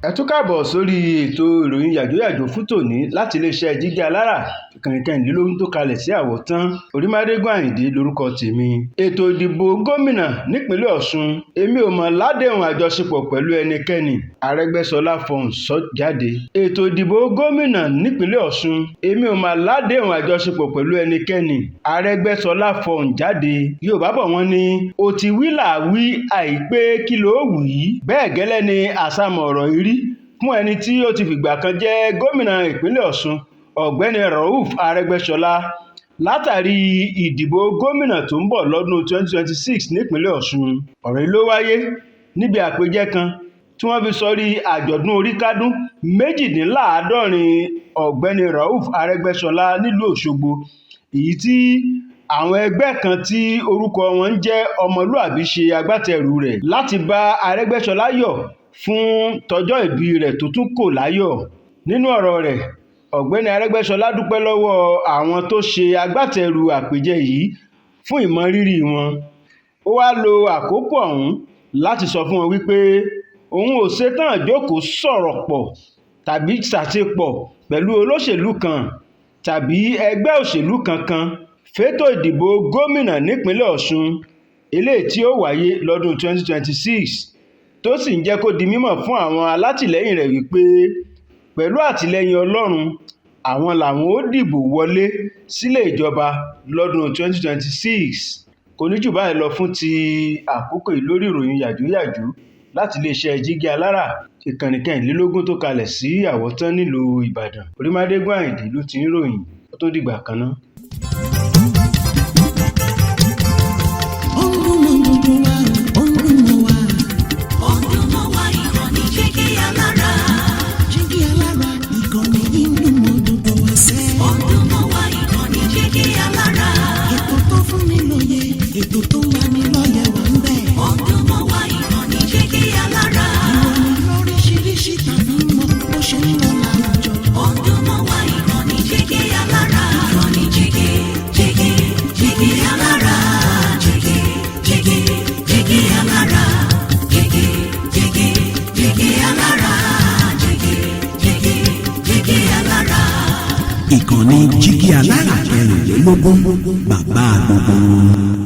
Ẹ tún káàbọ̀ sórí ètò ìròyìn yàjóyàjó fún tòní láti iléeṣẹ́ Jígí Alára, ìkànnì kẹrìnlélógún tó kalẹ̀ sí Àwọ̀tán. Orímádégún Àyìndé lórúkọ tèmi. Ètò ìdìbò gómìnà nípínlẹ̀ Ọ̀ṣun, èmi ò mọ̀ ládéhùn àjọṣepọ̀ pẹ̀lú ẹnikẹ́ni, Arẹ́gbẹ́ṣọlá fọhùn sọ jáde. Ètò ìdìbò gómìnà nípínlẹ̀ Ọ̀ṣun, èmi ò mọ̀ ládéhùn àjọṣepọ̀ pẹ̀lú ẹnikẹ́ni, Arẹ́gbẹ́ṣọlá fọhùn jáde. Yorùbá bọ̀, wọ́n ní ó ti wí là wí, àìpé kí ló wí. Bẹ́ẹ̀ gẹ́lẹ́ ni àsámọ̀ ọ̀rọ̀ yìí rí fún ẹni tí ó ti fìgbà kan jẹ́ gómìnà ìpínlẹ̀ Ọ̀ṣun, Ọ̀gbẹ́ni Rauf Arẹ́gbẹ́ṣọlá, látàrí ìdìbò gómìnà tó ń bọ̀ lọ́dún 2026 nípínlẹ̀ Ọ̀ṣun. Ọ̀rọ̀ yìí ló wáyé níbi àpèjẹ kan tí wọ́n fi sọrí àjọ̀dún oríkádún 78 Ọ̀gbẹ́ni Rauf Arẹ́gbẹ́ṣọlá nílùú Òṣogbo, èyí tí àwọn ẹgbẹ́ kan tí orúkọ wọn ń jẹ́ Ọmọlúàbí ṣe agbátẹrù rẹ̀ láti bá Arẹ́gbẹ́ṣọlá yọ̀ fún tọjọ́ ìbí rẹ̀ tó tún kò láyọ̀. Nínú ọ̀rọ̀ rẹ̀, Ọ̀gbẹ́ni Arẹ́gbẹ́ṣọlá dúpẹ́ lọ́wọ́ àwọn tó ṣe agbátẹrù àpèjẹ yìí fún ìmọrírì wọn. Ó wáá lo àkókò ọ̀hún láti sọ fún wọn wípé òun ò ṣetán jókòó sọ̀rọ̀ pọ̀ tàbí ṣàṣepọ̀ pẹ̀lú olóṣèlú kan tàbí ẹgbẹ́ òṣèlú kankan fétò ìdìbò gómìnà nípínlẹ̀ Ọ̀ṣun eléyìí tí ó wáyé lọ́dún 2026, tó sì ń jẹ́ kó di mímọ̀ fún àwọn alátìlẹyìn rẹ̀ wípé pẹ̀lú àtìlẹyìn Ọlọ́run, àwọn làwọn ó dìbò wọlé sílé ìjọba lọ́dún 2026. Kò ní jù báyìí lọ fún ti àkókò yìí lórí ìròyìn yàjóyàjó láti iléeṣẹ́ Jígí Alára, ìkànnì kẹrìnlélógún tó kalẹ̀ sí Àwọ̀tán nílùú Ìbàdàn. Orímádégún Àyìndé ló ti ń ròyìn. Ó tó dìgbà kan ná. Ó ń dún mọ́ gbogbo wa, ó ń dún mọ́ wa. Ó ń dún mọ́ wa, ìkànnì Jígí Alára. Jígí Alára, ìkànnì yìí ń dún mọ́ gbogbo wa sẹ́. Ó ń dún mọ́ wa, ìkànnì Jígí Alára. Ètò tó fún ni lóye, ètò tó ń lani lọ́yẹ̀ wà ń bẹ̀. Ó ń dún mọ́ wa, ìkànnì Jígí Alára. Ìròyìn lóríṣiríṣi tàbí mọ́ bó ṣe ń lọ láwùjọ. Ó ń dún mọ́ wa, ìkànnì Jígí Alára. Ìkànnì Jígí, Jígí, Jígí Alára. Jígí, Jígí, Jígí Alára. Jígí, Jígí, Jígí Alára. Jígí, Jígí, Jígí Alára. Ìkànnì Jígí Alára kẹrìnlélógún, bàbá gbogbo wọn.